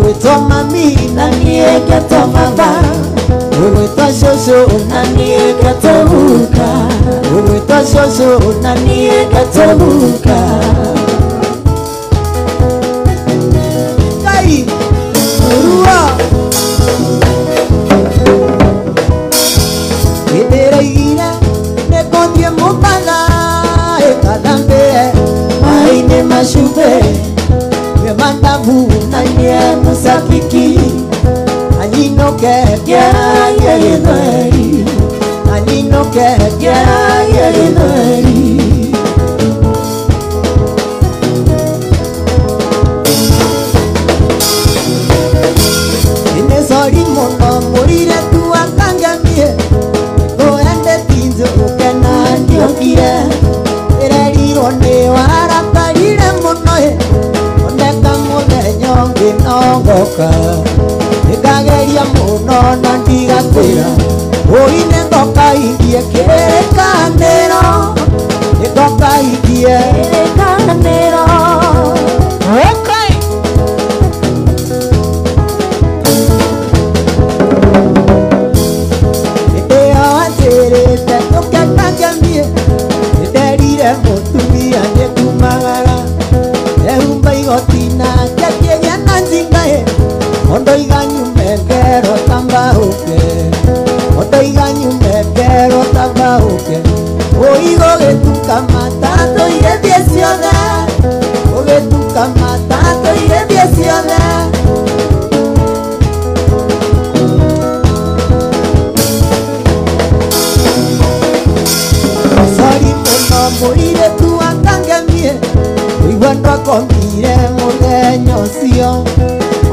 Ũgwĩtwo mami na niĩ ngetwo baba, ũgwĩtwo cũcũ na niĩ ngetwo guka, ũgwĩtwo cũcũ na niĩ ngetwo guka. Ngai rua Nĩndĩraigire nĩngũthiĩ Mombatha ĩkathambĩre maĩ-inĩ ma cumbĩ Mandavu na nye musafiki anyinoke ngeragie gĩthweri anyinoke ngeragie gĩthweri. Nĩ sori mũno mũirĩtu akangemie ngũendete njũke na ndiokire ĩrerirwo nĩ warakarire mũno ĩ oneka mũthenya ũngĩ no ngoka nĩngageria mũno na ndigakwĩra ũi nĩngoka ingie kĩrĩkanĩro nĩngoka ingie Kĩrĩkanĩro. Okay. Hĩndĩ ĩyo anjĩrĩte ũke kangemie nĩnderire mũtumia nĩngumagara ehumba igoti nake akĩgĩa na njinga ĩ ondoiga nyume ngero tambaũke ondoiga nyume ngero tambaũke ũi gũgĩtuka matatũire thiĩ ciothe gũgĩtuka matatũire thiĩ ciothe. Sori mũno mũirĩtu akangemie ũigua ndwakomire mũthenya ũcio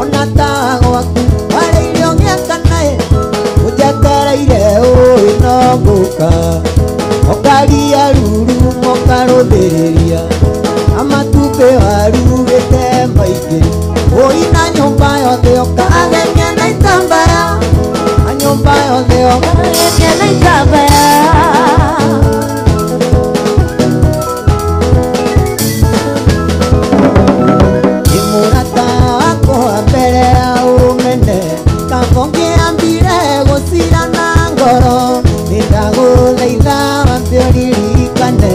ona ta gwaku warĩire ũgĩakana ĩ ũnjetereire ũĩ no ngũka ũkaria ruru mũkarũthĩrĩria amatumbĩ warugĩte maingĩ ũi na nyũmba yothe ũkagemia na itambaya na nyũmba yothe Ũkagemia na itambaya. Nĩ mũrata wakwa mbere ya ũmene kaba ũngĩambire gũcira na ngoro nĩndagũthaitha wambe ũririkane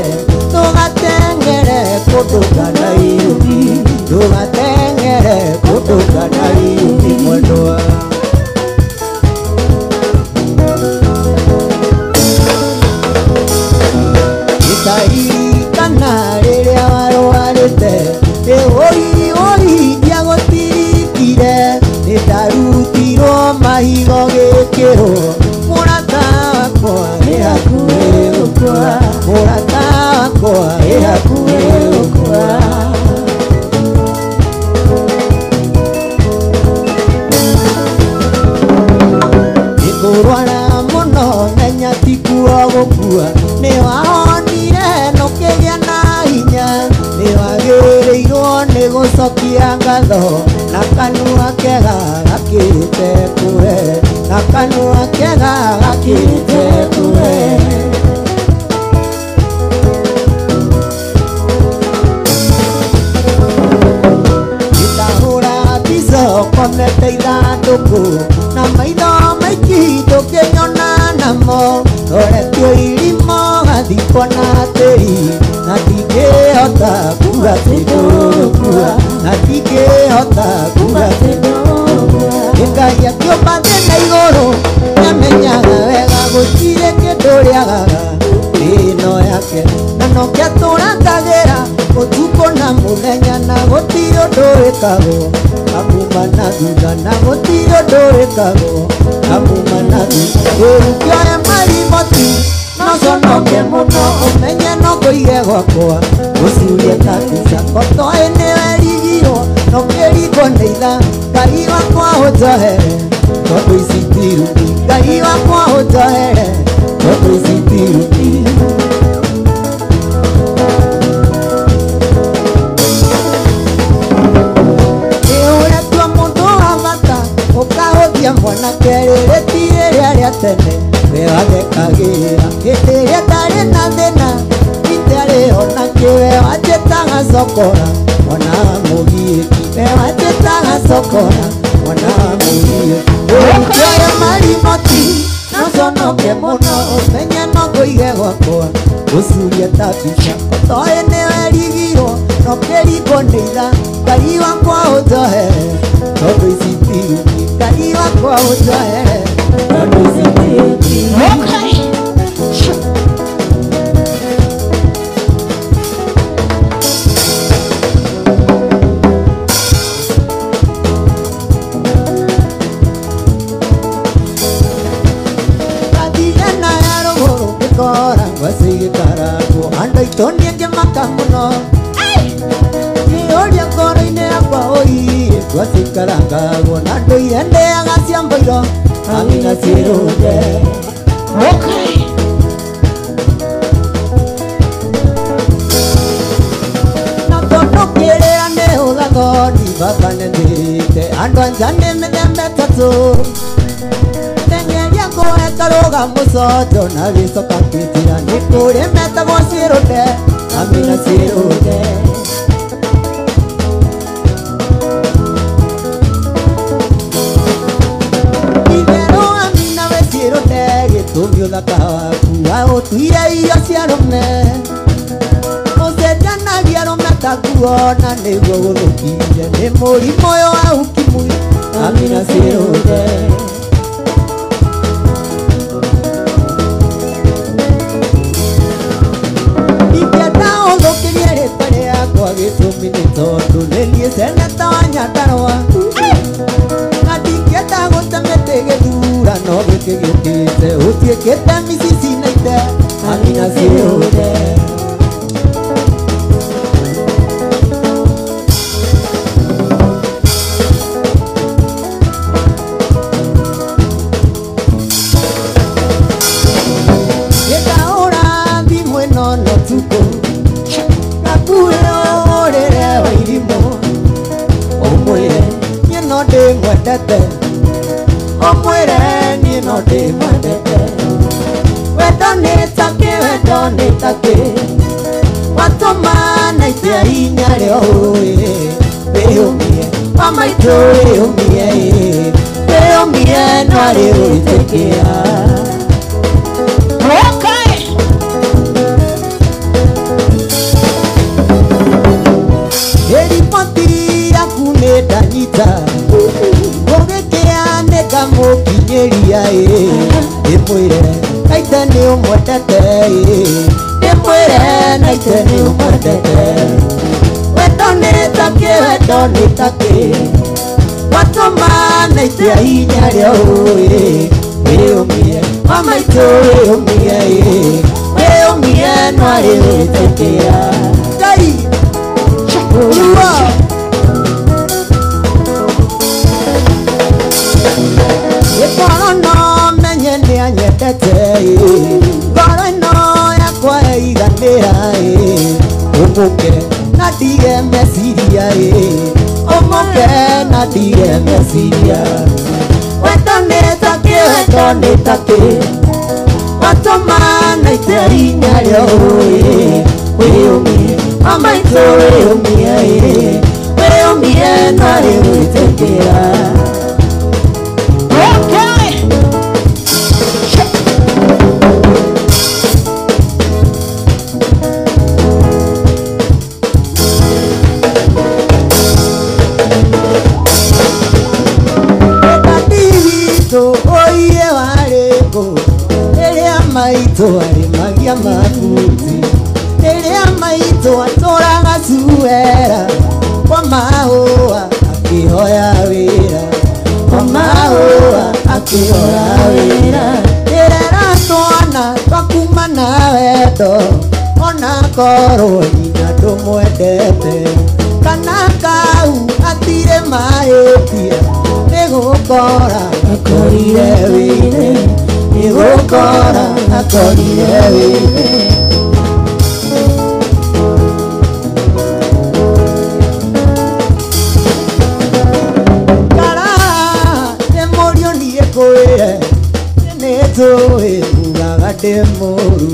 ndũgateng'ere kũndũ kana irumi ndũgateng'ere kũndũ kana irumi mwendwa. Nĩtaririkana rĩrĩa warwarĩte ĩ ũi ũi ndiagũtirikire nĩndarutirwo mahigo gĩkĩrwo mũrata wakwa ĩ hakuhĩ gũkua mũrata wakwa ĩ hakuhĩ gũkua. Nĩngũrwara mũno menya tikuo gũkua nĩwahonire na ũkĩgĩa na hinya nĩwagĩrĩirwo nĩ gũcokia ngatho na kanua kega gakĩrĩte kũhe na kanua kega gakĩrĩte kũhe. Ndahũra mbica ũkomete ithandũkũ na maitho maingĩ ndũngĩnyona namo roretio irimo gathikwo na tĩri na ndingĩhota kuga atĩ ndũgũkua na ndingĩhota kuga atĩ Ngai akĩũmba thĩ na igũrũ nĩamenyaga wega gũtirĩ kĩndũ rĩagaga ĩno yake na nokĩo atũrangagĩra ũtukũ na mũthenya na gũtirĩ ũndũ wĩkagwo kamuma na thutha na gũtirĩ ũndũ wĩkagwo kamuma na thutha. Rĩu kĩoe mariboti no conoke mũno ũmenye no ngũige gwakwa ũcurie ta mbica kotoĩ nĩwerigirwo no kĩringwo nĩ itha Ngai wakwa ũnjohere tondũ ici ti rumi Ngai wakwa ũnjohere tondũ ici ti rumi. Nĩũretua mũndũ wa bata ũkahũthia mwanake rĩrĩ ti rĩrĩa rĩa tene we wathekagĩra hĩndĩ ĩrĩa ndarĩ na thĩna itarĩ ona kĩ we wanjĩtaga cokora ona mũgiĩki we wanjĩtaga cokora mwana wa mũriũ ũkĩoya marimoti no conoke mũno ũmenye no ngũige gwakwa gũcuria ta mbica ũtoĩ nĩwerigirwo no kĩringwo nĩ itha Ngai wakwa ũnjohere tondũ ici ti irumi Ngai wakwa ũnjohere tondũ ici ti irumi. Andũ aitũ nĩngĩmaka mũno kĩũria ngoro-inĩ yakwa ũiĩ gwacikarangagwo na ndũire ndĩaga cia mboiro amina cirũnde. Na tondũ kĩrĩra nĩ ũgathoni baba nĩnjĩrĩte andũ a nja nĩ mĩthemba ĩtatũ teng'eria ngũhe karũga mũcojo na gĩcoka kĩnjĩra nĩ kũrĩ metagwo cirũnde amina cirũnde. Itherũ amina we cirũnde gĩtũmi ũthaka waku waũtuire irio cia arũme ũcenjanagia arũme ta nguo na nĩguo gũthũkire nĩ mũrimũ ũyũ wa ukimwi amina cirũnde. Gĩtũmi nĩ tondũ nĩ niĩ seneta wa Nyandarũa na ndingĩenda gũte mĩtĩ gĩthurano gĩkĩ gĩũkĩte ũtuĩkĩte micici na ite amina cirũnde. Gĩkaũra thimũ ĩno no tukũ niĩ no ndĩmwendete ũmwĩre niĩ no ndĩmwendete wendo nĩ takĩ wendo nĩ takĩ watũma na ite inya rĩa ũĩ wĩyũmie wa maitũ wĩyũmie wĩyũmie no arĩ ũitĩkĩa. Ndanyita gũgĩkĩa nĩngamũkinyĩria ndĩmwĩre naithe nĩ ũmwendete ndĩmwĩre naithe nĩ ũmwendete wendo nĩ takĩ wendo nĩ takĩ watũma naithe inya rĩa ũĩ wĩyũmie wa maitũ wĩyũmie wĩyũmie no arĩ wĩtĩkĩa. Ngai Jua Ngoro no menye nĩ anyendete ngoro ĩno yakwa ĩiganĩra ũmũke na ndige meciria ũmũke na ndige meciria wendo nĩ takĩ wendo nĩ takĩ watũma na ite inya rĩa ũĩ wĩyũmie wa maitũ wĩyũmie wĩyũmie no arĩ wĩtĩkĩra. Maitũ arĩmagia mabuti rĩrĩa maitũ atũraga cuera kwa mahũa akĩhoya wĩra kwa mahũa akĩhoya wĩra rĩrera twana twakuma na wendo ona korwo nyina ndũmwendete kana kau atirĩ mahĩtia nĩgũkora akorire wĩire nĩgũkora akorire wĩire. Kara nĩ mũriũ niĩ ngwĩre nĩnjũĩ ugaga ndĩ mũru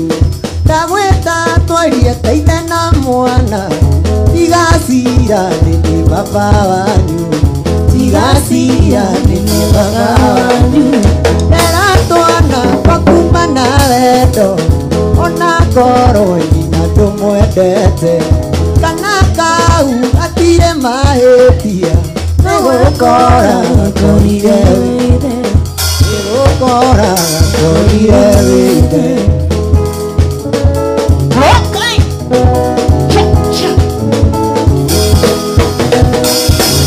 ndagwĩta twarie ta ithe na mwana tiga cira nĩ ndĩ baba wanyu Tigacia nĩ niĩ baba wanyu. Rera twana twaku mana wendo, ona korwo nyina ndũmwendete. Kana kau gatirĩ mahĩtia, nĩgũkora gakorire wĩthe, nĩgũkora gakorire wĩthe.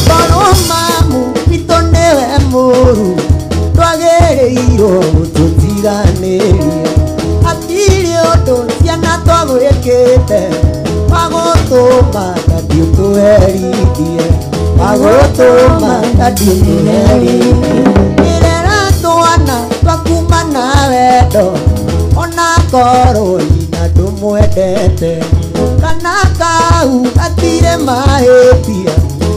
Korwo mamu witũ nĩwe mũru, twagĩrĩirwo gũtũtiganĩria. Hatirĩ ũndũ ciana twagwĩkĩte, wagũtũma dadi ũtũherithie, wagũtũma dadi ũtũherithie. Rera twana twaku mana wendo, ona korwo nyina ndũmwendete. Kana kau gatirĩ mahĩtia,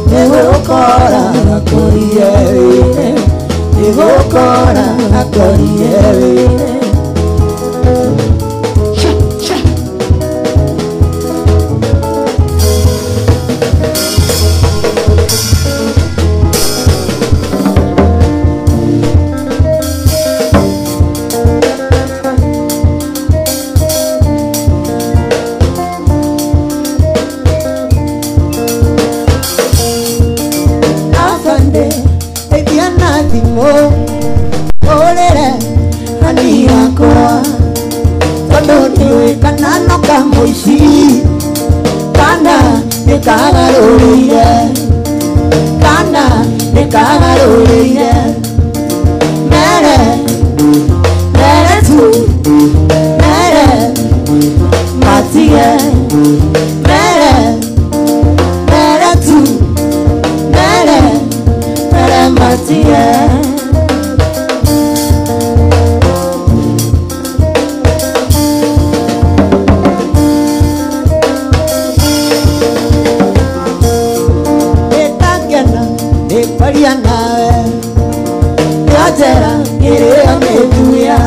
nĩgũkora gakorire wĩthe, nĩgũkora gakorire wĩthe. Afande, teithia na thimũ, ũrĩre hani yakwa, tondũ ndiũĩ kana no kamũici, kana nĩkagarũrĩire, kana nĩkagarũrĩire. Mere, mere tu, mere, matige, mere, mere tu, mere, mere matige. Nĩndakena nĩ kwaria nawe, nĩanjera ngĩrĩo nĩ thuya.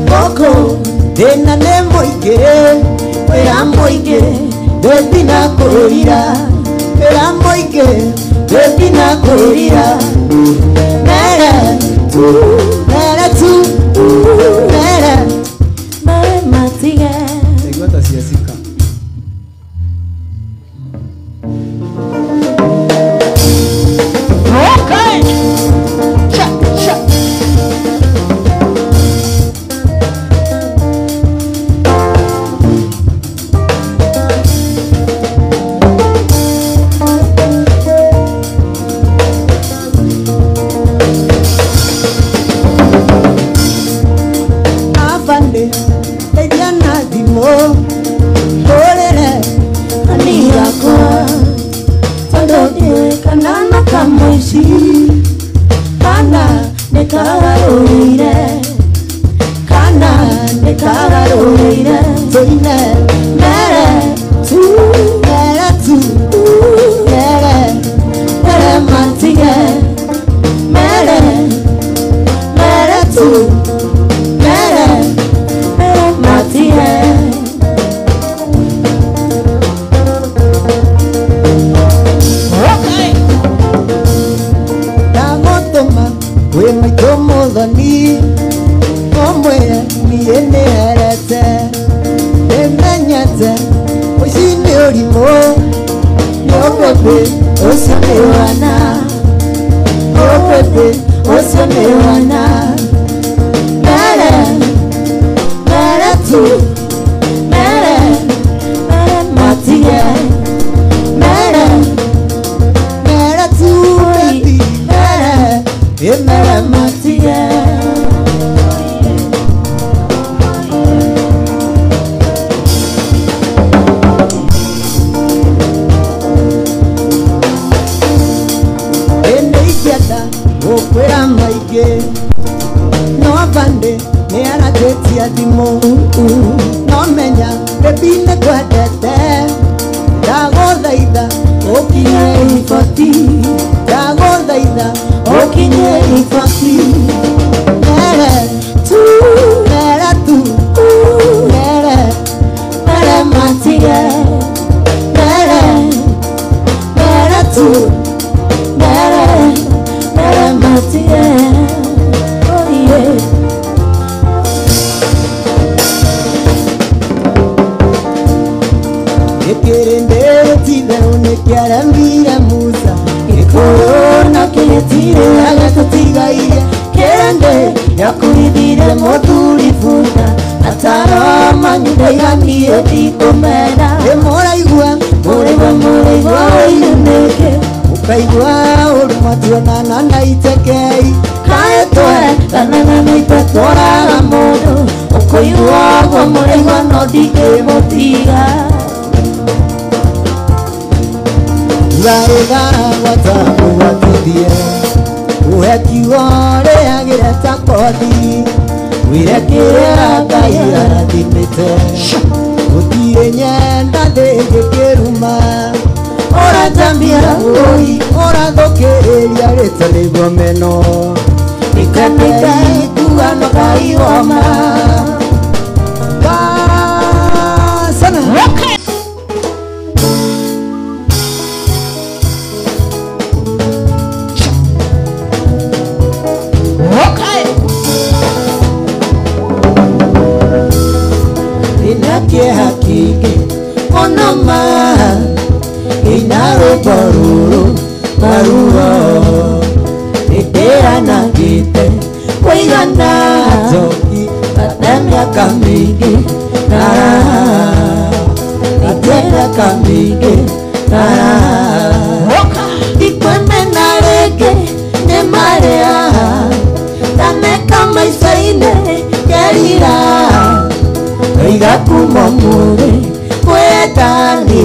Gũkũ thĩna nĩ mũingĩ, wĩra mũingĩ, baby na kwĩrira, wĩra mũingĩ, baby na kwĩrira. Mere tu, mere tu, mere. Mere matige. Ndaigua ta ciacika. Afande, teithia na thimũ, ũrĩre hani yakwa, Tondũ ndiũĩ kana no kamũici, kana nĩkagarũrĩire, kana nĩkagarũrĩire. Tũine Mere tu, mere tu, mere, mere matige, mere, mere tu, mere, mere matige. Ndagũtũma kwĩ maitũ mũthoni, ũmwĩre niĩ nĩherete, nĩmenyete ũici nĩ ũrimũ, nĩ ũbĩbĩ ũcio nĩ wana, ũbĩbĩ ũcio nĩ wana. Mere, mere tu, mere, mere matige, mere, Mere tu, baby, mere, ĩ mere matige. Ĩ nĩingĩenda gũkwĩra maingĩ, no bandĩ nĩ aranjĩtia thimũ, no menya baby nĩngwendete, ndagũthaitha ũkinye iboti, ndagũthaitha ũkinye iboti. Mere Tu, mere tu, mere, mere matige, mere, mere tu, mere, Ndĩrairie kĩrende gĩakuithire mũthuri bunda ataro manyu ndaiganire ndikũmena ĩmũraigua mũrĩgua mũrĩgua ũinĩke ũkaigua ũru mationana na itekei kaetwe kanana na itetworaga mũndũ ũkũigua ũguo mũrĩgua no ndingĩmũtiga Raĩgagwata ũgwatithie ũhe kiugo rĩagĩre ta kothi wĩre kĩrĩa Ngai arathimĩte gũtirĩ nyenda ndĩngĩkĩruma ũratambia ũi ũrathũkĩrĩria rĩtarĩ gomeno ikuano Ngai woma Sana. Kĩeha kĩingĩ mũno ma ina rwĩmbo rũrũ maruo nĩndĩranangĩte kũigana njoki ate mĩaka mĩingĩ ate mĩaka mĩingĩ ndikwĩmena rĩngĩ nĩ marĩa ndaneka maica-inĩ ngerira Iga kuma mũthĩ kwendani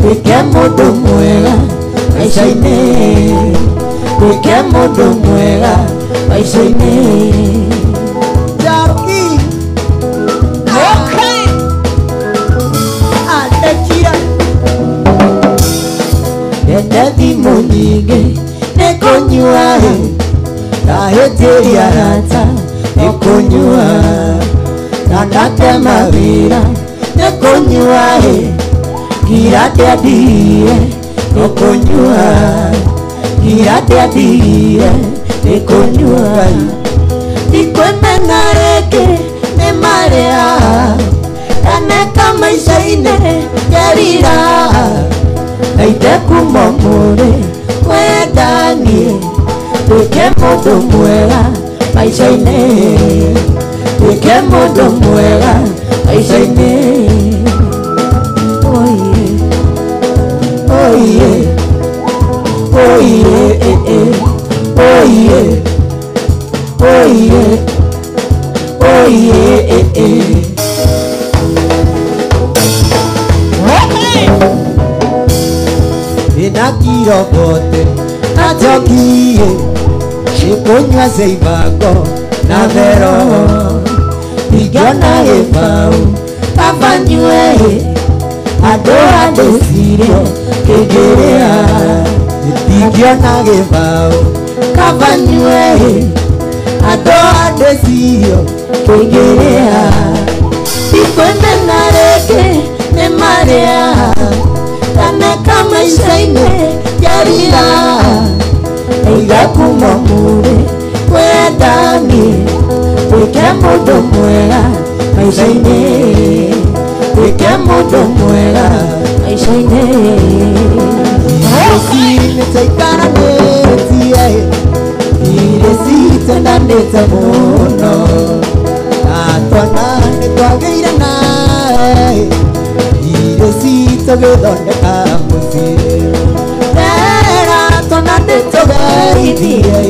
Twĩke mũndũ mwega maica-inĩ Twĩke mũndũ mwega maica-inĩ Jackie Okay Andekira Ndete thimũ nyingĩ nĩ kũnyua Ndahĩtĩria arata nĩ kũnyua Nandate mawĩra nĩ kũnyua ngira ndĩandire nĩ kũnyua ngira ndĩandire nĩ kũnyua ndikwĩmena rĩngĩ nĩ marĩa ndaneka maica-inĩ ngerira na itekuma mũrĩ kwendanie twĩke mũndũ mwega maica-inĩ Twĩke mũndũ mwega maica-inĩ Oye, oye, oye, oye, oye, oye, Ndĩna kirobote na njoki nĩkũnyua ceibango na thero Ndingĩona gĩbaũ kaba nyue andũ andĩcirie kĩngĩrĩa Ndingĩona gĩbaũ kaba nyue andũ andĩcirio kĩngĩrĩa Ndikwĩmena rĩngĩ nĩ marĩa ndaneka maica-inĩ ngerira Iga kuma mũrĩ kwendani Twĩke mũndũ mwega maica-inĩ Twĩke mũndũ mwega maica-inĩ Irio nĩtwaikaranĩtie irio citendanĩte mũno na twana nĩtwagĩire nawe irio citũgĩthondeka mũciĩ Ndera twana nĩtũgeithie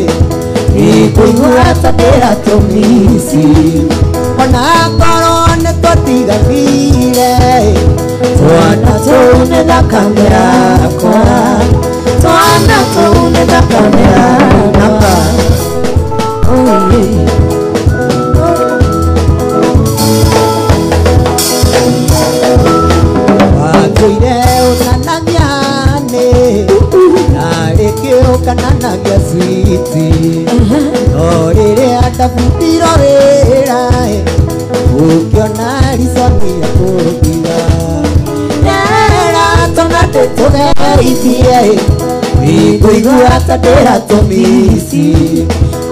Ikuigua ta ndĩratũmici ona korwo nĩtwatiganire twana tũu nĩ thakame yakwa twana tũu nĩ thakame yakwa Oye Watũire ũnanamiane narĩ kĩũkananagia switi No rĩrĩa ndabutirwo wĩra ũkĩona riconi ya kũndiga Ndera twana ndĩtũgeithie Nĩngũigua ta ndĩratũmici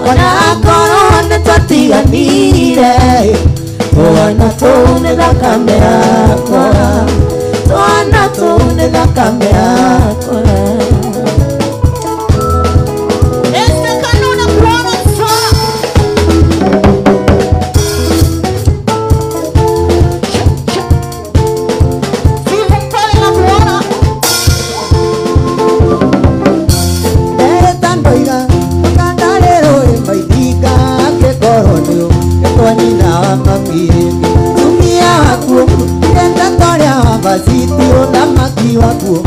ona korwo nĩtwatiganire Twana tũu nĩ thakame yakwa Twana tũu nĩ thakame yakwa Este kanuna kuona University ũthamaki wakuo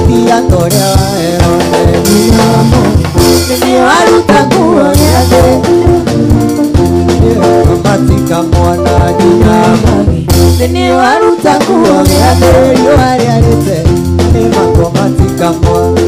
Tia toria waruta nguo gĩathĩ Matika mwana nginya Nĩ waruta nguo gĩathĩ Riũa rĩarĩte nĩ makomatika mwana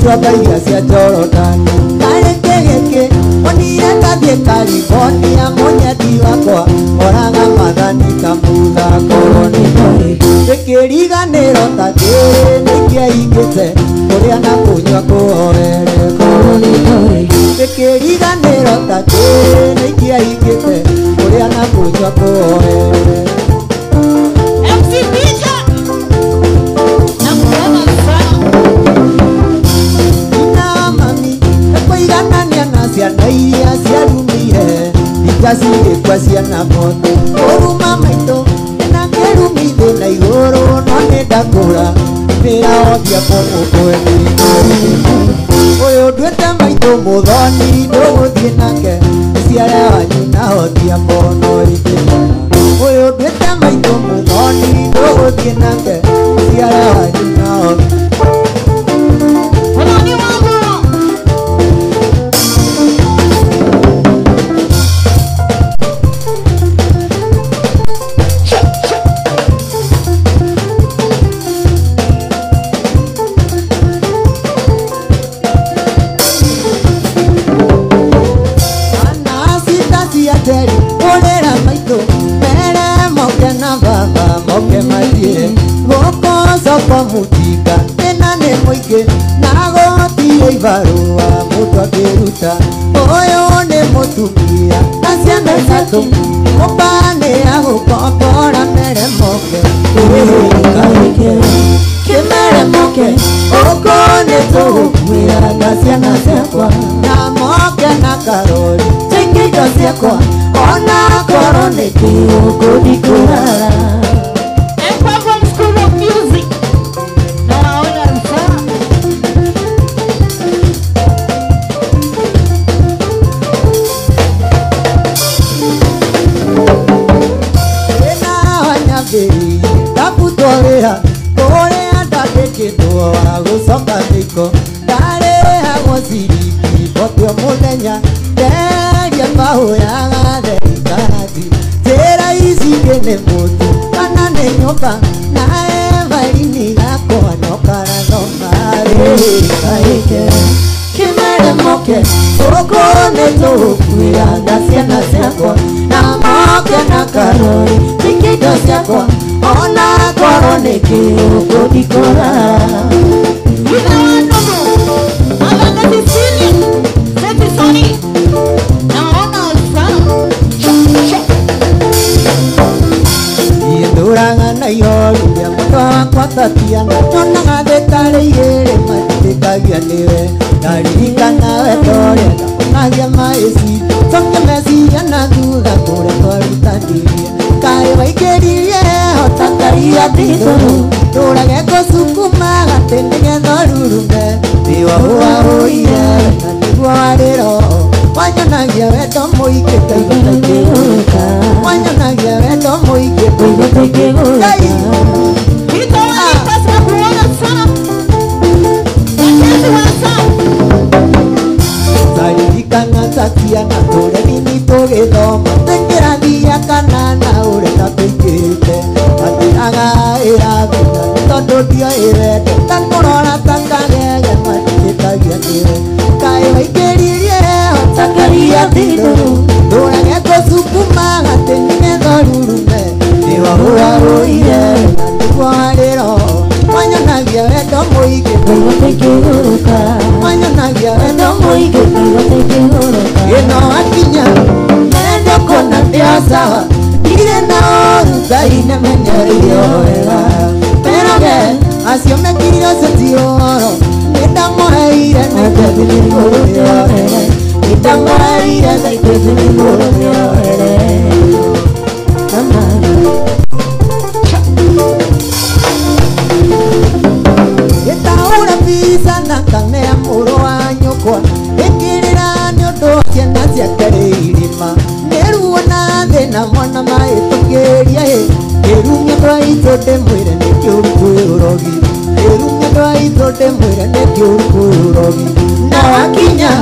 Twabaiya cia Jorodani kareke gĩkĩ onire ngathiĩ California mũnyendi wakwa oraga mathani ta mutha korwo nĩ kũrĩ gĩkĩriganĩro ta kĩrĩ nĩkĩaingĩte kũrĩa na kũnyua kũhorere korwo nĩ kũrĩ gĩkĩriganĩro ta kĩrĩ nĩkĩaingĩte kũrĩa na kũnyua kũhorere MC Peter na kuona sana ciana iria ciarumire itacigĩkua ciana moto ũruma maitũ na kĩrumi thĩ na igũrũ no nĩ ndakũra wĩra othia kũmũkweni ũyũ nduĩte maitũ mũthoni ndũgũthiĩ nake ciara wanyu na hothia mono ingĩmona ũyũ nduĩte maitũ mũthoni ndũgũthiĩ nake ciara wanyu na hothia Mutika tena nĩ mũingĩ na gũtirĩ ibarũa mũndũ angĩruta ũyũ nĩ mũtumia na ciana ithatũ nyũmba nĩ ya gũkombora mere moke kĩmere moke ũkũ nĩ tũgũkuĩra na ciana ciakwa na moke na karori tũingĩ indo ciakwa ona korwo nĩ kĩũkũ ndikũrara. Gũcoka mĩiko ndarĩhagwo ciringi bote o mũthenya nderia mahũraga thirikari njĩra ici ingĩ nĩ mũtu kana nĩ nyũmba na Evarini gakwa no karathoma rĩkaĩke kĩmere moke gũkũ nĩ tũgũkuĩra nga ciana ciakwa na moke na karori tũingĩ indo ciakwa ona korwo nĩ kĩũkũ ndikũrara. Tatiana nyonaga thĩ tarĩ igĩrĩ matitĩkagia nĩwe ndaririkana wendo ũrĩa ndakunagia maici cokia meciria na thutha kũrĩa twarutanirie kaĩ waingĩririe hota karia ndithũrũ ndũrage ngũcukuma gatĩ nĩgetha ũrurume nĩwahũahũire na nĩguo warĩ roho wanyonagia wendo mũingĩ ngaigua ta ingĩgũrũka wanyonagia wendo mũingĩ ngaigua ta ingĩgũrũka. Taririkana Tatiana tũrĩa nini tũgĩthoma tũingĩrathia kanana ũrĩa tatũingĩte atĩraga ĩra thĩna nĩ tondũ ndioĩ wendo takũrora ta kagege matitĩkagia nĩwe kaĩ waingĩririe hota karia thithũrũ ndũrage ngũcukuma gatĩ nĩgetha ũrurume nĩwahũahũire na nĩguo warĩ roho wanyonagia wendo mũingĩ ngaigua ta ingĩgũrũka wanyonagia wendo mũingĩ ngaigua ta ingĩgũrũka ĩno wakinya mendo kũna ndĩo sawa ndirĩ na ũru Ngai nĩamenyereire o wega merage acio mekire ũcio ti ũhoro nĩndamũheire na ithuĩ nĩngũrũmĩorere nĩndamũheire na ithuĩ nĩngũrũmĩorere. Gĩtaũra mbica Ndĩmwĩre nĩ kĩũrũrogi na wakinya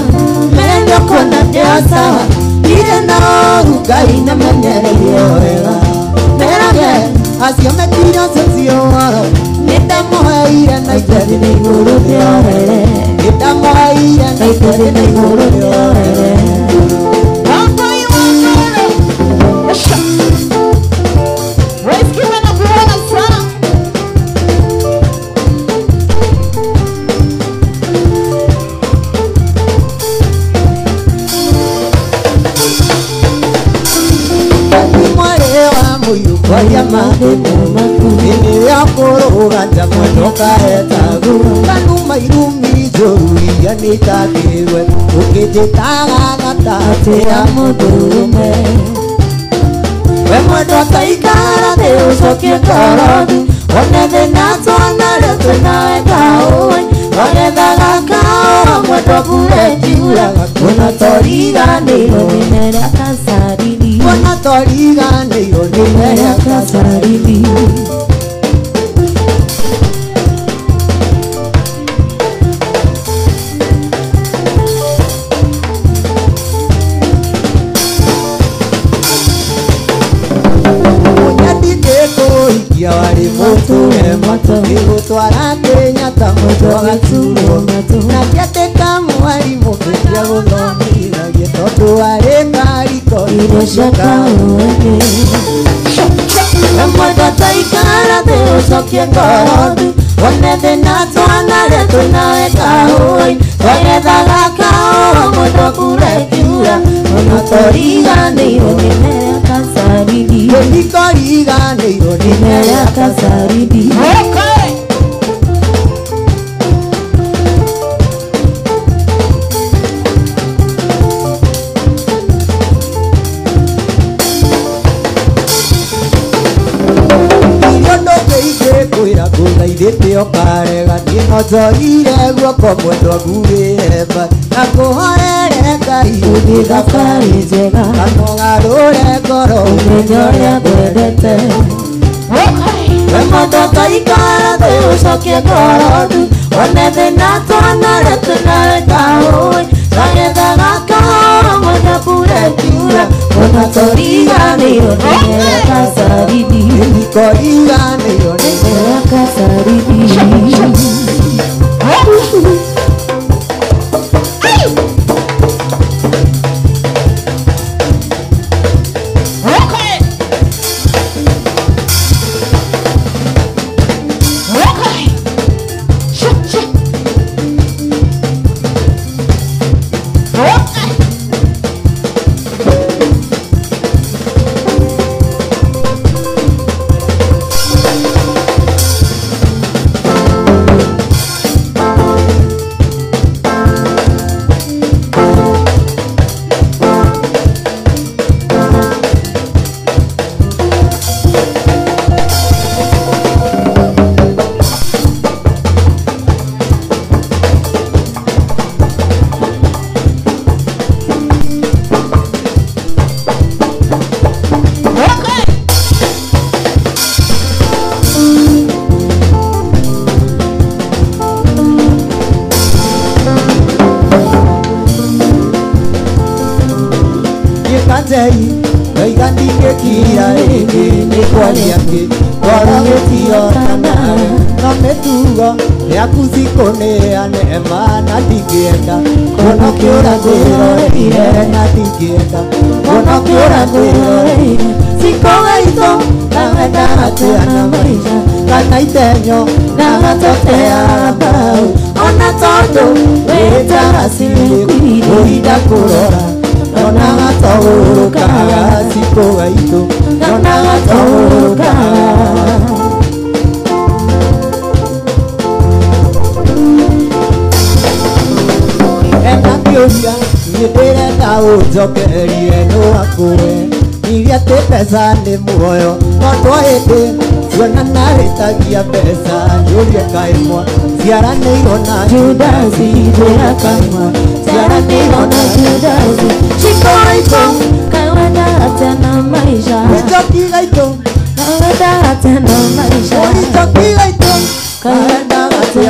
mere nĩũkuona ndĩ o sawa ndirĩ na ũũru Ngai na menyereire wega merage acio mekire ũcio ũhoro nĩndamũheire na itherĩ nĩ igũrũ rĩorere nĩndamũheire na itherĩ nĩ igũrũ rĩorere.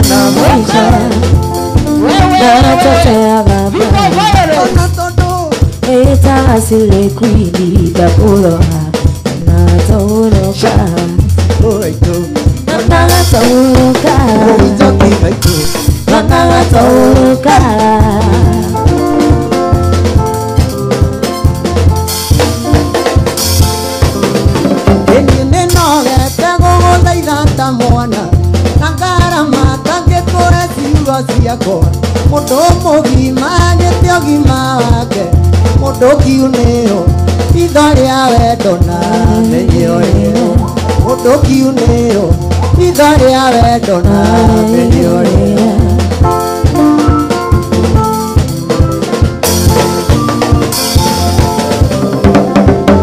na maisha Narachotea baba Eta asile kwini Dakuloha Natauloka Natauloka Natauloka Mundu mugima gĩte ũgima wake mundu kiunĩo itho rĩa wendo na menye ũrĩa mundu kiunĩo itho rĩa wendo na menye ũrĩa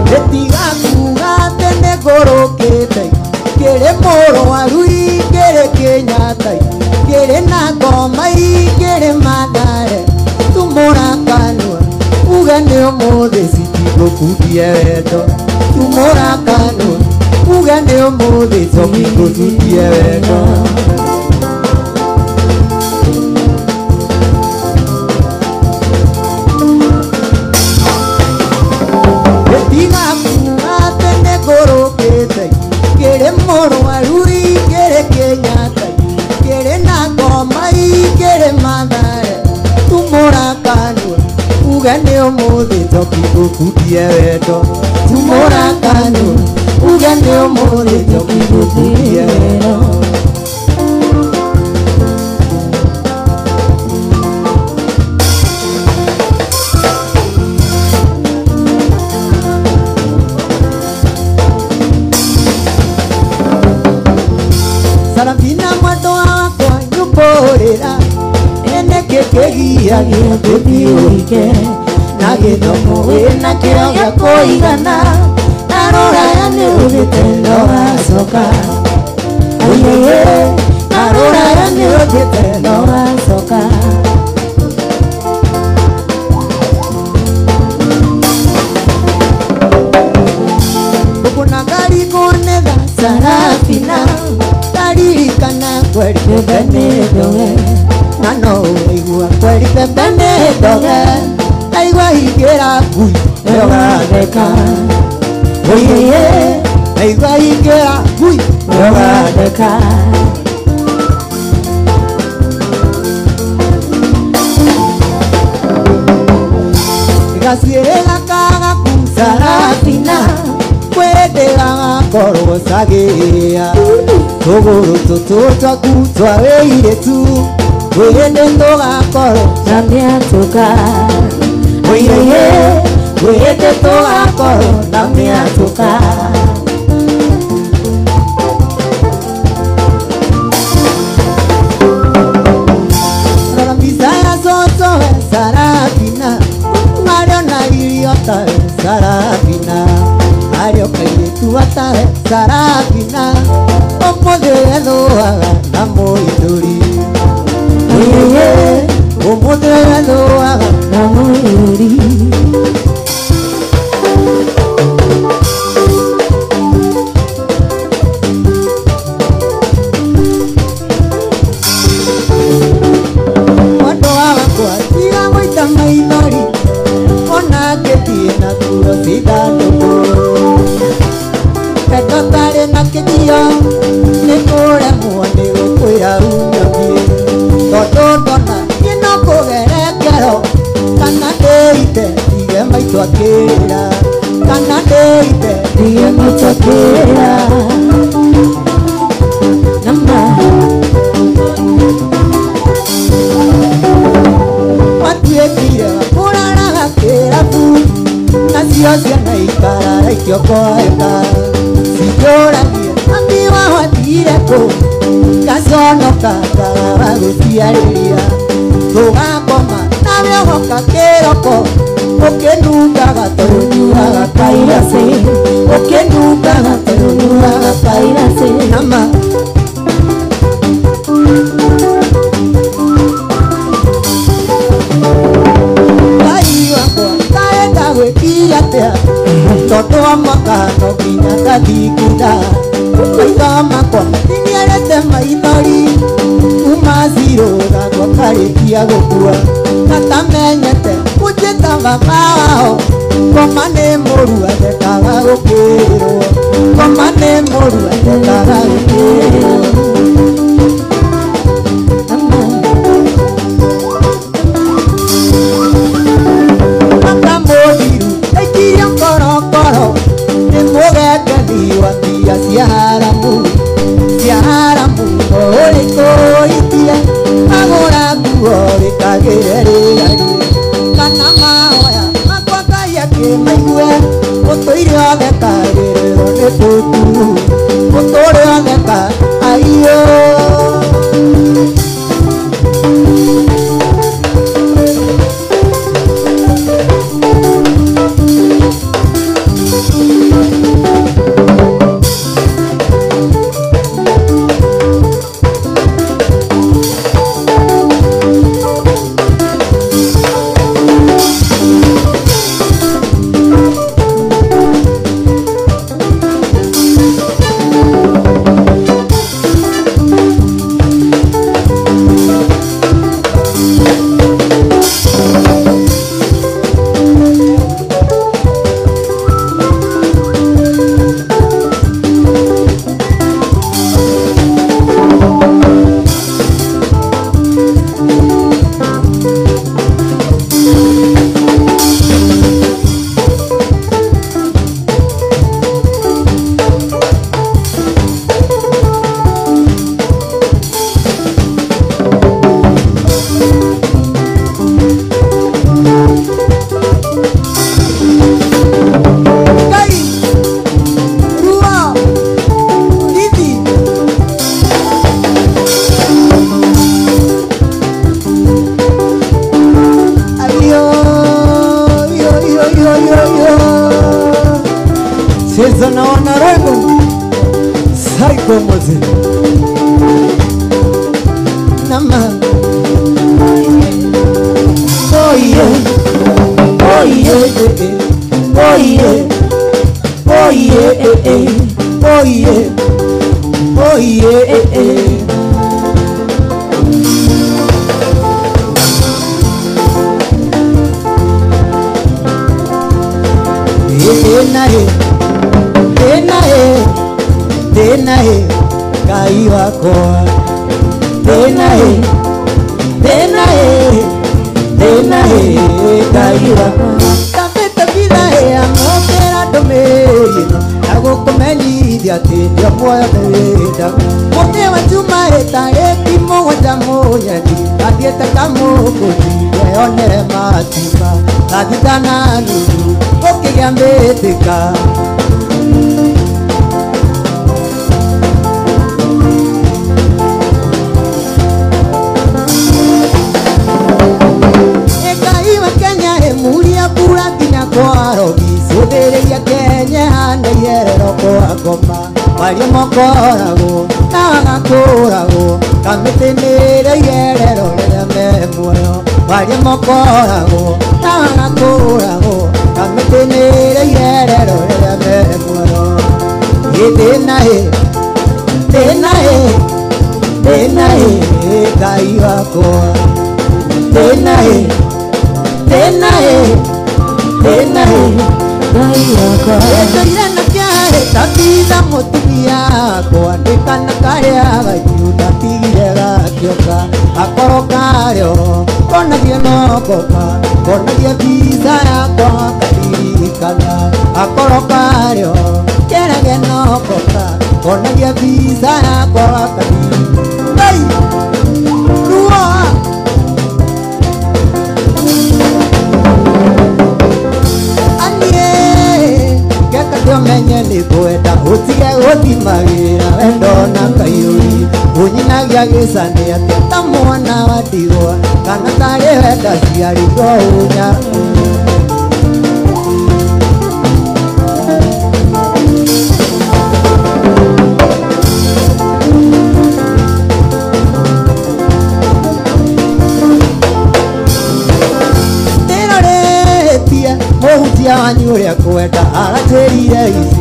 Gĩtiga kuga atĩ nĩngũrũkĩte kĩrĩ mũrwaru kĩrĩ Kĩnyatta kĩrĩ na ngoma kĩrĩ Mathare tumũra kanua uge nĩ ũmũthĩ citigũkundia wendo tumũra kanua uge nĩ ũmũthĩ citigũkundia wendo Gĩtiga kuga atĩ nĩngũrũkĩte kĩrĩ mũrwaru kĩrĩ Kĩnyatta kĩrĩ na ngoma kĩrĩ Mathare tumũra kanua uge nĩ ũmũthĩ tokigũkundia wendo tumũra kanua uge nĩ ũmũthĩ tokigũkundia wendo Sarafina mwendo wakwa nyũmbũrĩra ene kĩkĩgiagia tũthiũike na gĩthomo wĩna kĩo gĩa kũigana na rũraya nĩ ũthĩte no wacoka Ayeye na rũraya nĩ ũthĩte no wacoka Ũkũna ngari kũnetha Sarafina taririkana kweri bebe nĩ ndoge na no ũraigua kweri bebe nĩ ndoge naigua ingĩra ngui nĩũgatheka Oyeye naigua ingĩra ngui nĩũgatheka Gacuĩrĩ gaka gaku Sarafina kwendera gakorwo cagĩrĩa tũgũrũ tũtũ twaku twa wĩirĩtu kwĩrĩndĩ tũgakorwo na mĩatũka Oyeye kwĩrĩndĩ tũgakorwo na mĩatũka Rora mbica ya cũcũ we Sarafina arĩ ona irio tawe Sarafina arĩ o kairĩtu atawe Sarafina ũmũthĩ ethũaga na mũithũri Oyeye ũmũthĩ ethũaga na mũithũri Mwendwa wakwa tiga gũita maithori ona ngĩthiĩ na nguro cithandũkũ Wendo tarĩ na kĩgio nĩ kũremwo nĩ gũkwĩra unyothiĩ tondũ ndona niĩ no kũgere ngero kana ndĩite ndige maitũ akĩrĩra kana ndĩite ndige maitũ akĩrĩra Nama watuĩkire wa kũraraga kĩrabu nacio ciana ikarara ikĩokoeka cikĩũragia mami wao athire kũ ngaconoka ngaga gũciarĩria tũgakoma nawe ũgoka kĩroko ũkĩnungaga tũnyuaga kairacĩ ũkĩnungaga tũnyuaga kairacĩ nama Ngai wakwa kaenda gwĩkia atĩa tondũ wa mwaka no nginya ngathingunda maitho makwa matiniarĩte maithori kuma Rũtha gwakarĩkia gũkua Natamenyete kũnjĩta baba wao Ngoma nĩ mũru athekaga gũkĩrwo Ngoma nĩ mũru athekaga gũkĩrwo Makamũthiru aikirio ngorokoro Nĩ mũgekeni wa mbia cia haramu Cia haramu ũrĩkũ itia Agũra nguo rĩkagĩre rĩarie Kana mahoya makwa Ngai akĩmaigue Ũtũire ũthekagĩrĩrwo nĩ tũturu Ũtũre ũtheka aiyo Cheza na wanarembo Psycho Mozi Nama Oh yeah Oh yeah Oh yeah Oh yeah Oh yeah Oh yeah Tena he, Ngai wakwa. Tena he, tena he, tena he, Ngai wakwa. Tambete vida he, amokera ndũmĩrĩri ĩno, na gũkũmenyithia atĩ ndio muoyo ndĩwenda. Mũtĩ wa chuma ĩtarĩki mũgwanja mũnyeni, athiĩte kamũkũti ndeyonere matimba. Thaa thita na nuthu gũkĩgĩa mbĩtĩka. Cũthĩrĩria Kenya hana irerero kwa ngoma Maria mokoragwo na magakũragwo Kamĩtĩ nĩrĩo irerero rĩrĩa me muoyo Maria mokoragwo na magakũragwo Kamĩtĩ nĩrĩo irerero rĩrĩa me muoyo Ĩ thĩna ĩ, thĩna ĩ, thĩna ĩ, Ngai wakwa Thĩna ĩ, thĩna ĩ, thĩna ĩ Ngai wakwa. Ĩtũire na kĩarĩ tabitha mũtumia wakwa Ndĩkana karĩa gaitũ ndatigire gakĩũka Gakorwo karĩo konagie no ngoka Konagie mbica yakwa karirikana Gakorwo karĩo kerage no ngoka Konagie mbica yakwa karirikana Ngai! Ruo! Menye nĩ kwenda ũtige gũthimagĩra wendo na kaiyũri Ũnyinagia gĩcani atĩa ta mwana wa ndigwa Kana tarĩ wenda ciarirwo ũnya Ndĩrorĩtie mũhutia wanyu ũrĩa kwenda aranjĩrire ici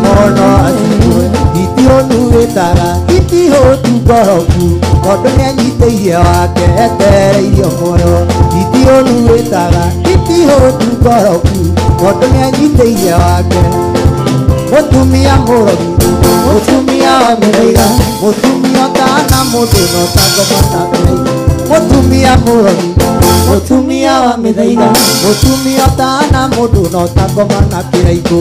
Mono aciwe itionuĩtaga Nditihũtu ngoroku tondũ nĩanyitĩirie wake etereirio muoyo. Nditihũru wĩtaga nditihũtu ngoroku tondũ nĩanyitĩirie wake. Mũtumia mũrogi, mũtumia wa mĩthaiga, mũtumia ũtana mũndũ na ũtangoma na mĩthaiga. Mũtumia mũrogi, mũtumia wa mĩthaiga, mũtumia ũtana mũndũ na ũtangoma na kĩraikũ.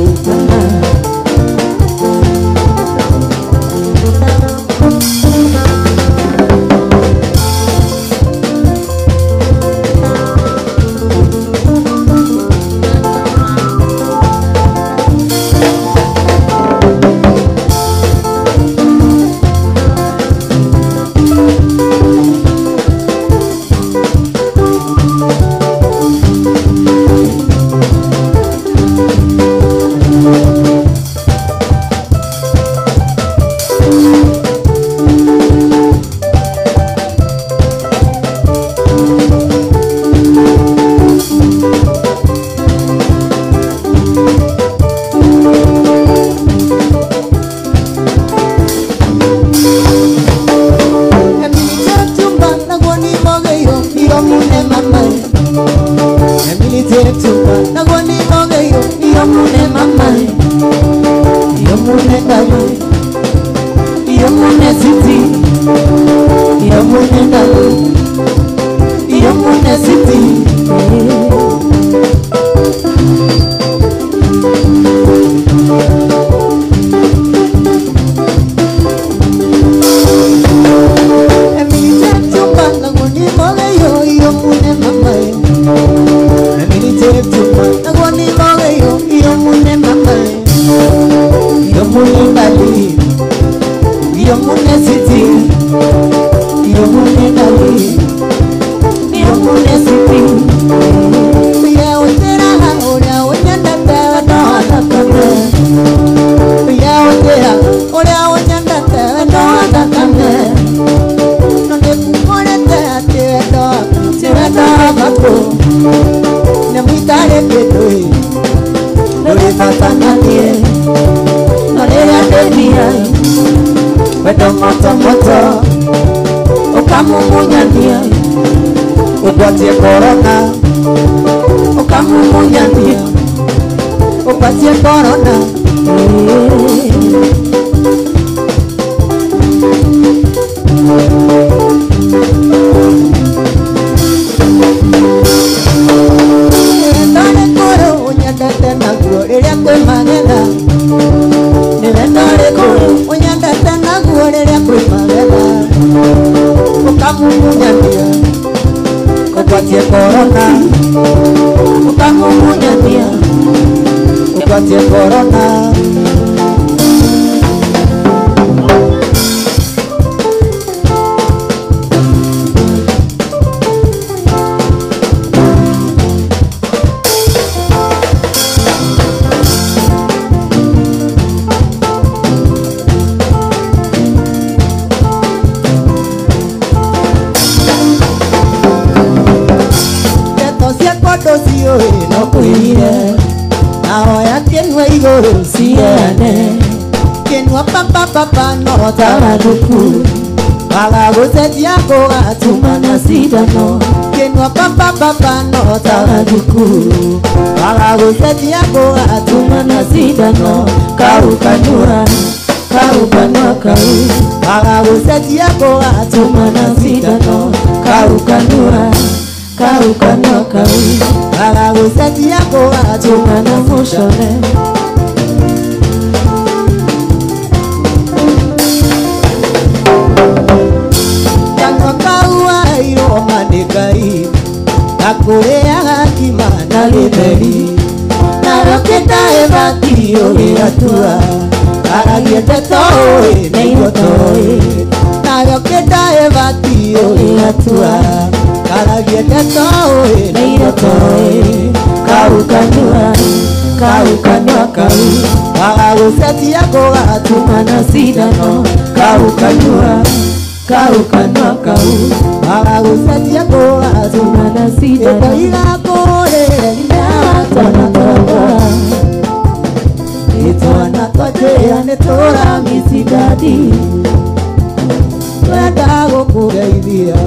Nĩngwenda gũkũgeithia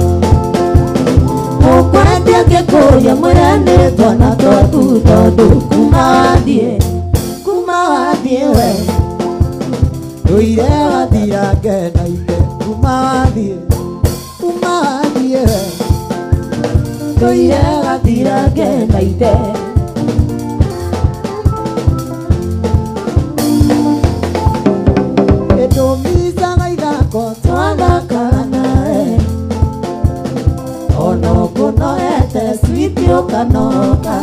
Mũkwendia ngĩkũria mwĩre nĩ twana twaku tondũ kuma wathiĩ we Ndũire wathira ngenaine kuma wathiĩ we Ndũire wathira ngenaine Ĩndũmicaga ithako twathakaga nawe Onokunoete switi ũkanoka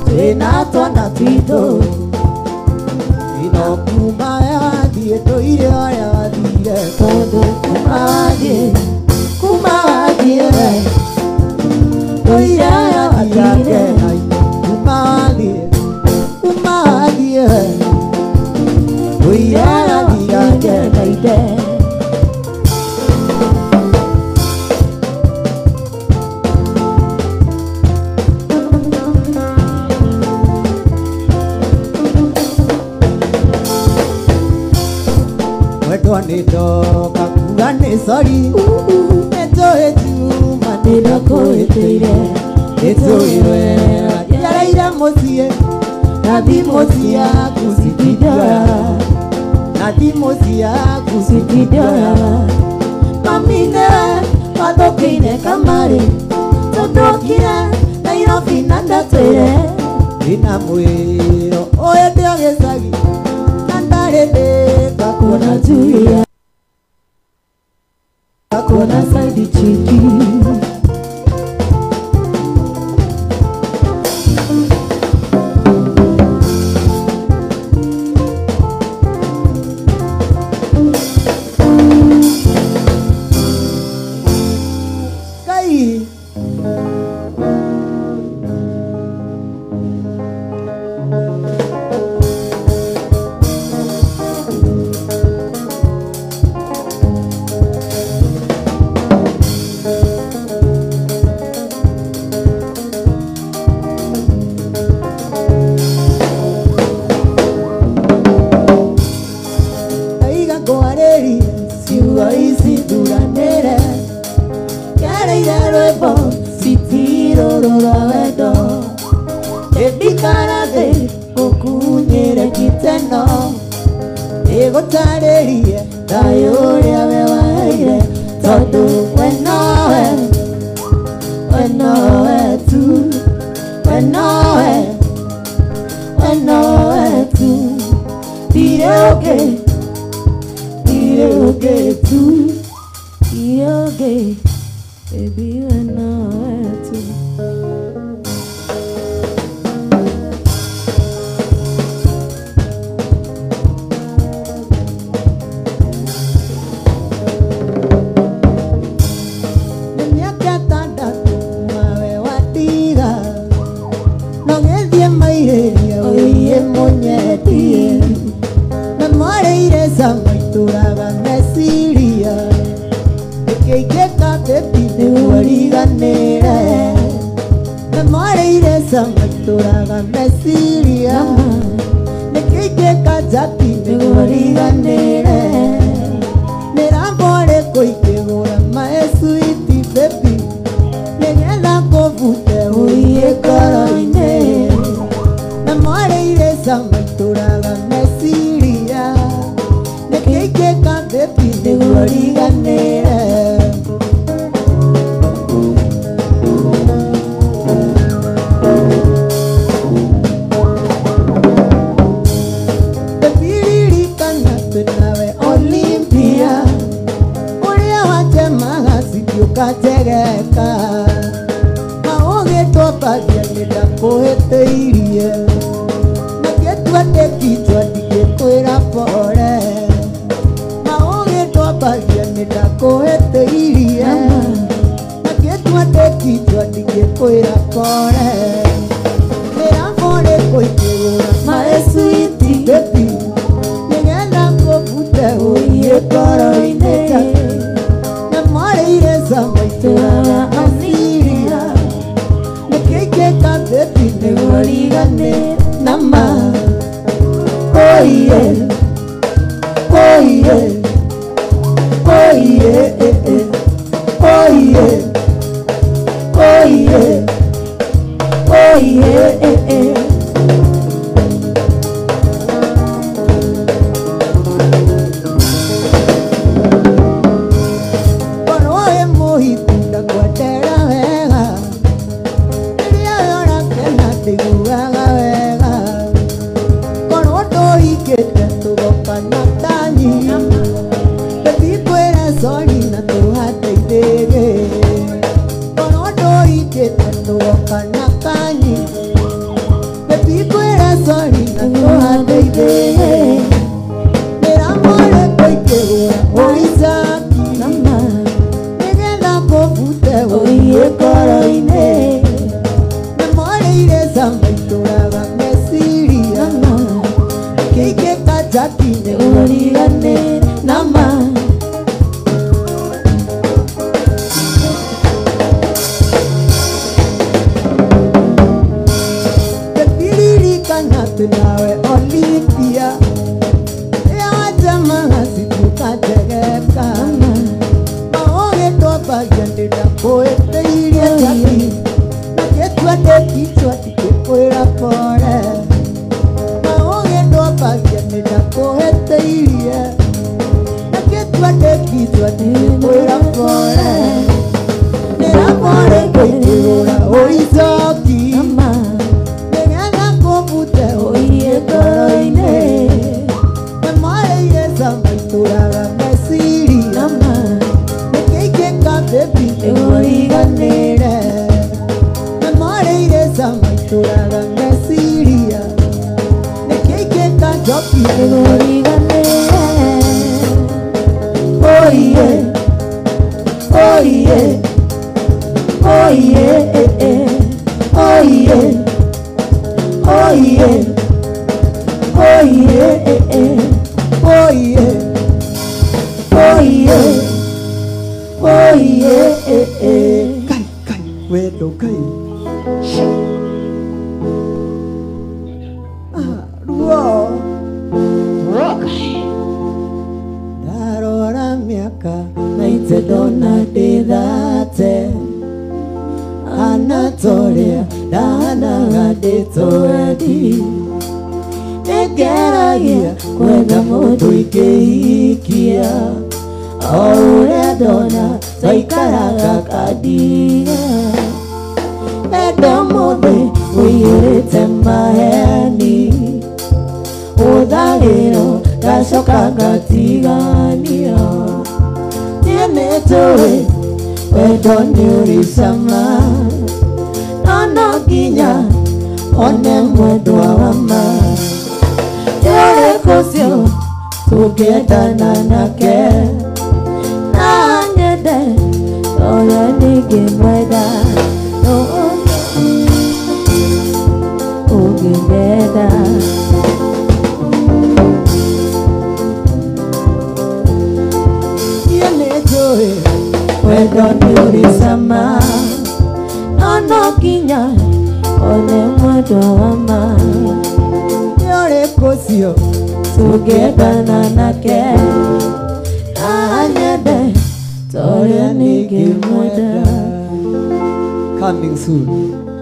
Twĩna twana twitũ Ino kuma wathiĩ ndũire ũrĩa wathire tondũ kuma wathiĩ we Ndũire wathira ngenaine kuma wathiĩ we Ndũire wathira ngenaine Mwendwa nĩndoka kuga nĩ sorry Nĩnjũĩ Juma nĩndakũhĩtĩire Nĩnjũĩ wega njereire mũciĩ na thimũ ciaku citindoyaga na thimũ ciaku citindoyaga Mami nĩwe wathũkĩire kamarĩ tũndũkire Nairobi na ndatwĩre Ndĩna mwĩro ũyũ ndĩ o gĩcagi na ndarĩ ndĩka kuona Julia Kuona side chiki Kai Aiga ngwarĩrie ciugo ici thuranĩre Ngereire rwĩmbo citirũrũra wendo Ndĩndikara thĩ ngũkunyĩre gĩteno Nĩgũtarĩrie thayũ ũrĩa we waheire tondũ we nowe we nowe tu we nowe we nowe tu Ndirĩ ũngĩ ndirĩ ũngĩ tu Yoge, baby, you know it too. Nĩ mĩaka ĩtandatũ kuma we watiga No ngĩthiĩ mairĩria ũiye mũnyendie Na mwarĩire cama itũraga meciria Nĩkĩingĩka baby nĩguo riganĩre Na mwarĩire cama itũraga meciria Nĩkĩingĩka Jackie nĩguo riganĩre Nĩramborĩ kũingĩgũra maĩ switi baby Nĩgetha ngũbute ũiye ngoro-inĩ Na mwarĩire cama itũraga meciria Nĩkĩingĩka baby nĩguo riganĩre Baby ririkana twĩ nawe Olympia Ũrĩa wanjemaga citiũkanjegeka Maũgĩtwo mbaria nĩndakũhĩtĩirie Na ngĩtua ndĩkichwa ndingĩkwĩra pore Maũgĩtwo mbaria nĩndakũhĩtĩirie Na ngĩtua ndĩkichwa ndingĩkwĩra pore Nĩramborĩ kũingĩgũra maĩ switi baby Nĩgetha ngũbute ũiye ngoro-inĩ Na mwarĩire cama itũraga meciria Nĩkĩingĩka baby nĩguo riganĩre na ma Oiye, oiye, oiye. Oh yeah, oh yeah, oh yeah, eh, eh. Coming soon.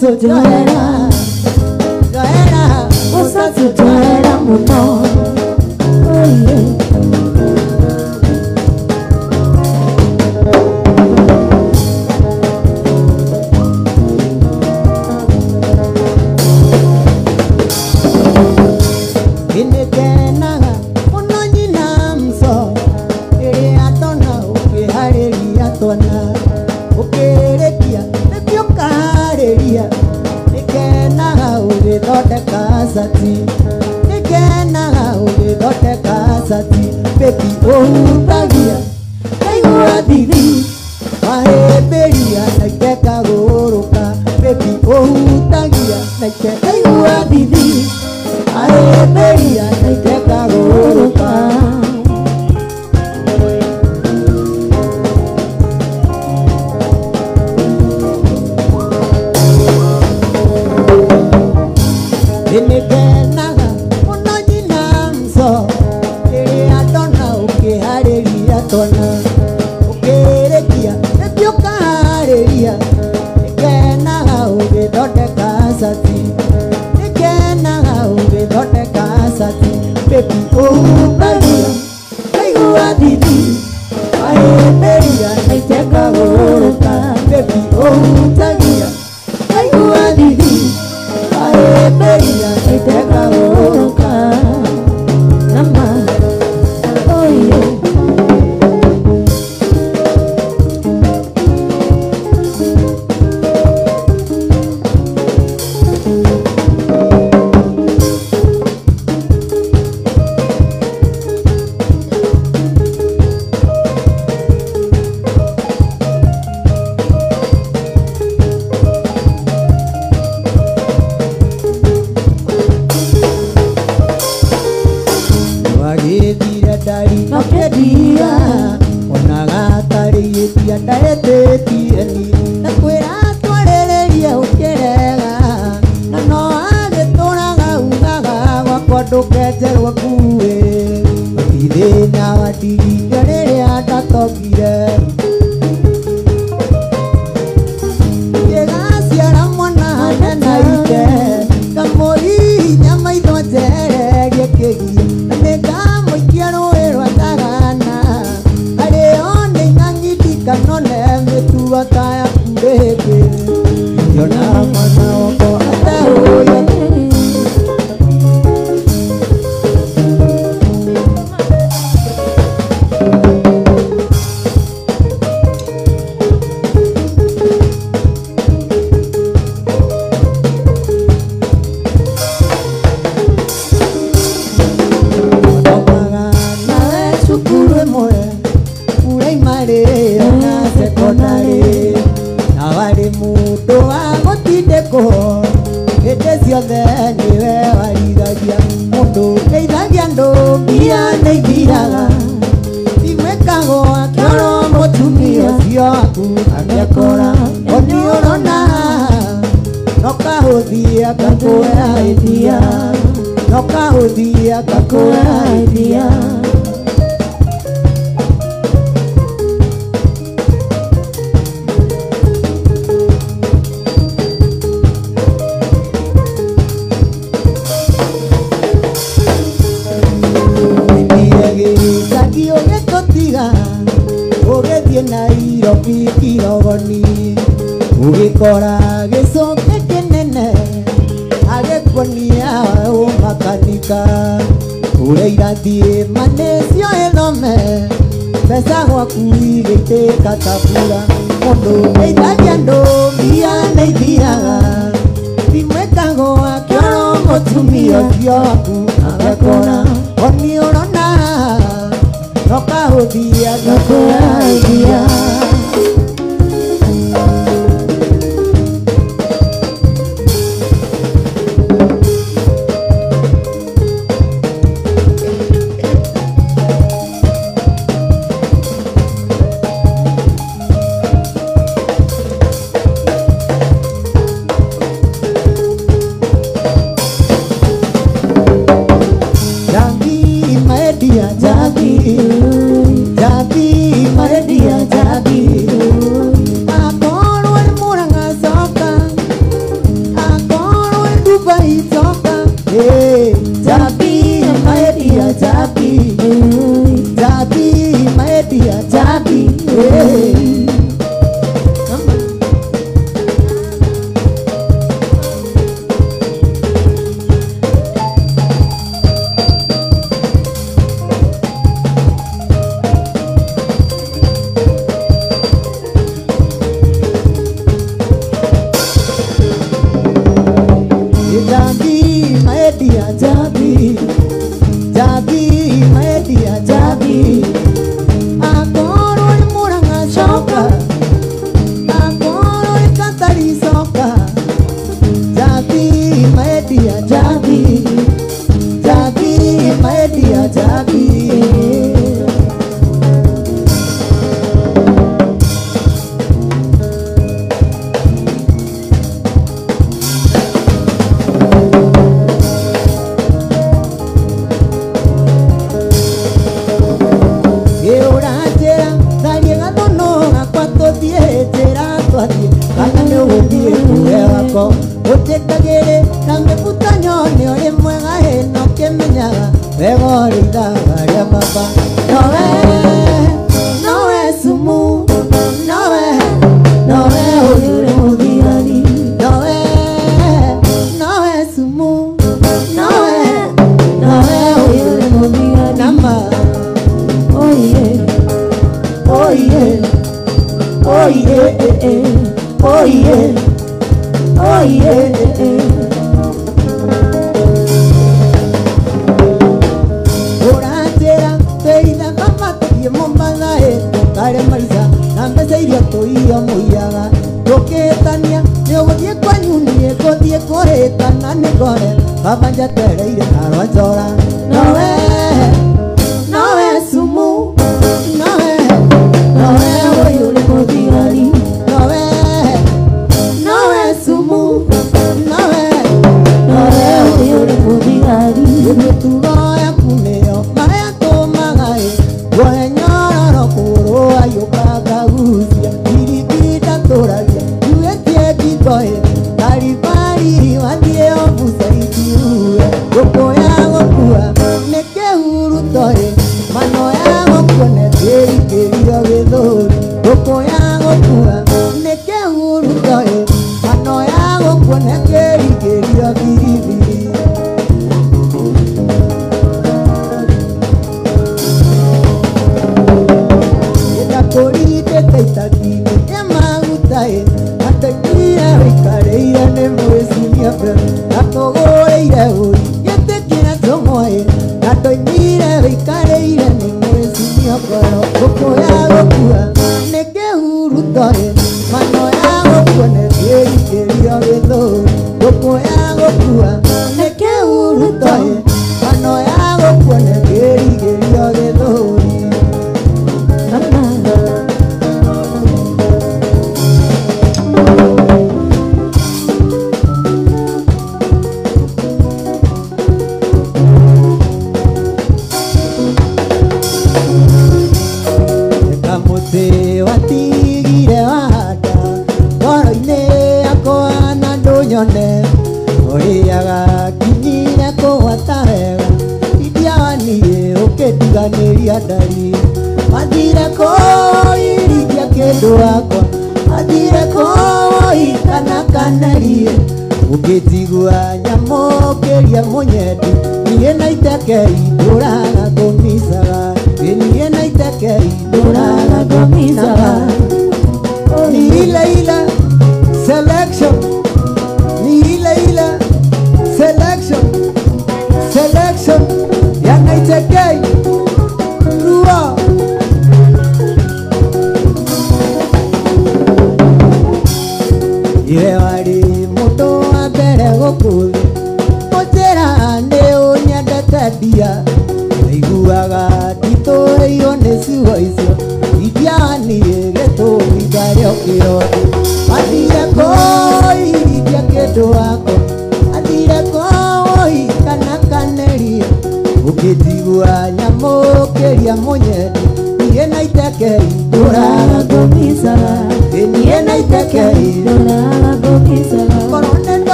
Mũcacu njohera njohera Mũcacu njohera mũno. Oh yeah. Nĩngenaga mũno nyina mco rĩrĩa ndona ũkĩharĩria twana ũkĩrĩkia nĩkĩo ũkaharĩria nĩngenaga ũgĩthondeka cati nĩngenaga ũgĩthondeka cati beki ũhutagia ngaigua thithi wahĩmbĩria na itekagũrũka beki ũhutagia na itekaigua thithi wahĩmbĩria na itekagũrũka. Nĩngenaga mũno nyina mco rĩrĩa ndona ũkĩharĩria twana ũkĩrĩkia nĩkĩo ũkaharĩria nĩngenaga ũgĩthondeka cati nĩngenaga ũgĩthondeka cati beki ũhutagia ngaigua thithi wahĩmbĩria na itekagũrũka beki ũhutagia ngaigua thithi wahĩmbĩria na itekagũrũka. Nama. Oh yeah. Wagĩthire ndari makĩendia onaga tarĩ ĩtia ndaĩtĩtie ni na kwĩra twarĩrĩrie ũkĩrega na no agĩtũraga ugaga gwakwa ndũkenjerwo nguĩ gũtirĩ wa ndigithia rĩrĩa ndatongire ngĩgaciara mwana na ithe ngamũhihinya maitho njererie kĩgiĩ na nĩngamũikia rũĩ rwa Thagana arĩo nĩ ng'ang'indi kanone mĩtugo ta yaku rĩngĩ ngĩona mwana wakwa ateũyũ. Mathomaga nawe cukuru ĩmwe primary na secondary na warĩ mũndũ wa gũtindĩkwo hĩndĩ ciothe nĩwe warithagia mũndũ ndeithagia andũ mbia nĩ ithiraga imwĩkagwo akĩorwo mũtumia ũcio waku agĩakora oni ũrona no kahũthia gakũoya ithia no kahũthia gakũoya ithia. Ithire gĩcagi ũgĩtũtiga ũgĩthiĩ Nairobi Kirogoni ũgĩkora gĩcũngĩ kĩnene agĩkuonia ũmakanika ũrĩa irathiĩ manĩcio ĩthome mbeca gwaku igĩitĩka ta mbura mũndũ ndeithagia andũ mbia nĩ ithiraga imwĩkagwo akĩorwo mũtumia ũcio waku agakora oni ũrona no kahũthia gakũoya ithia. Ndũricoka Jabi my dear Jabi Jabi my dear Jabi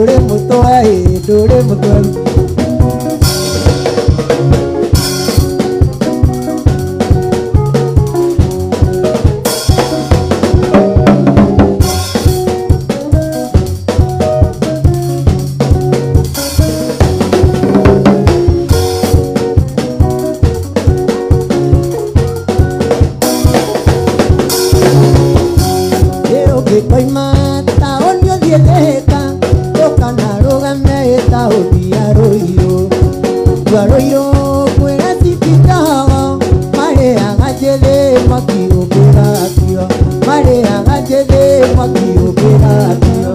Ndũrĩ mũtwe ĩ, ndũrĩ mũtwe. Ũngĩkoima taũni ũthiĩ Thĩka, ndũkanarũgame taũni ya Rũirũ. Tua Rũirũ kwĩra citi ndogo, marĩaga njĩthĩ mwaki ũkĩratio, marĩaga njĩthĩ mwaki ũkĩratio.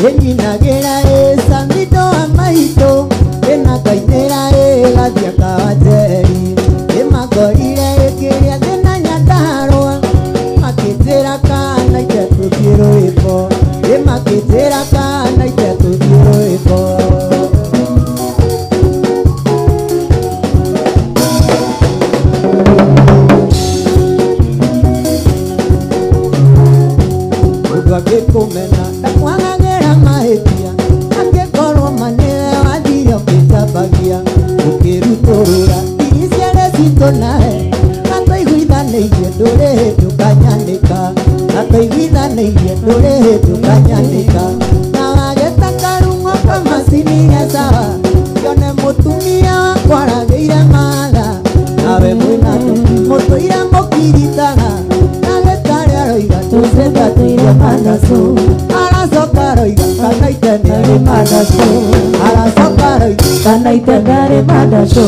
Ĩnyinagĩra ĩ Samido wa maitũ, ĩna ngainĩra ĩ Gathiaka wa Njeri. Ĩmakorire ĩkĩrĩa thĩna Nyandarũa, makĩnjĩra kana ithe tũthiĩ rwĩmbo, ĩmakĩnjĩra kana ithe tũthiĩ rwĩmbo. Mũndũ angĩkũmena ndakwagagĩra mahĩtia, angĩkorwo ma nĩwe wathire ũkĩnjambagia, ũkĩrutũrũra ndigi ciarĩ citũ nawe, na twaiguithanĩirie ndũrĩ hĩndĩ ũkanyanĩka, na twaiguithanĩirie ndũrĩ hĩndĩ ũkanyanĩka. Na wagĩta karung'o kamacini sawa, yone mũtumia wakwa aragĩire matha, nawe mwĩna mũtũire mũkiritaga, ndagĩtarĩ aroiga tũcĩtatũire mandacu, aracoka aroiga kana ite nĩarĩ mandacu, aracoka aroiga Kana ite ndarĩ mandacu.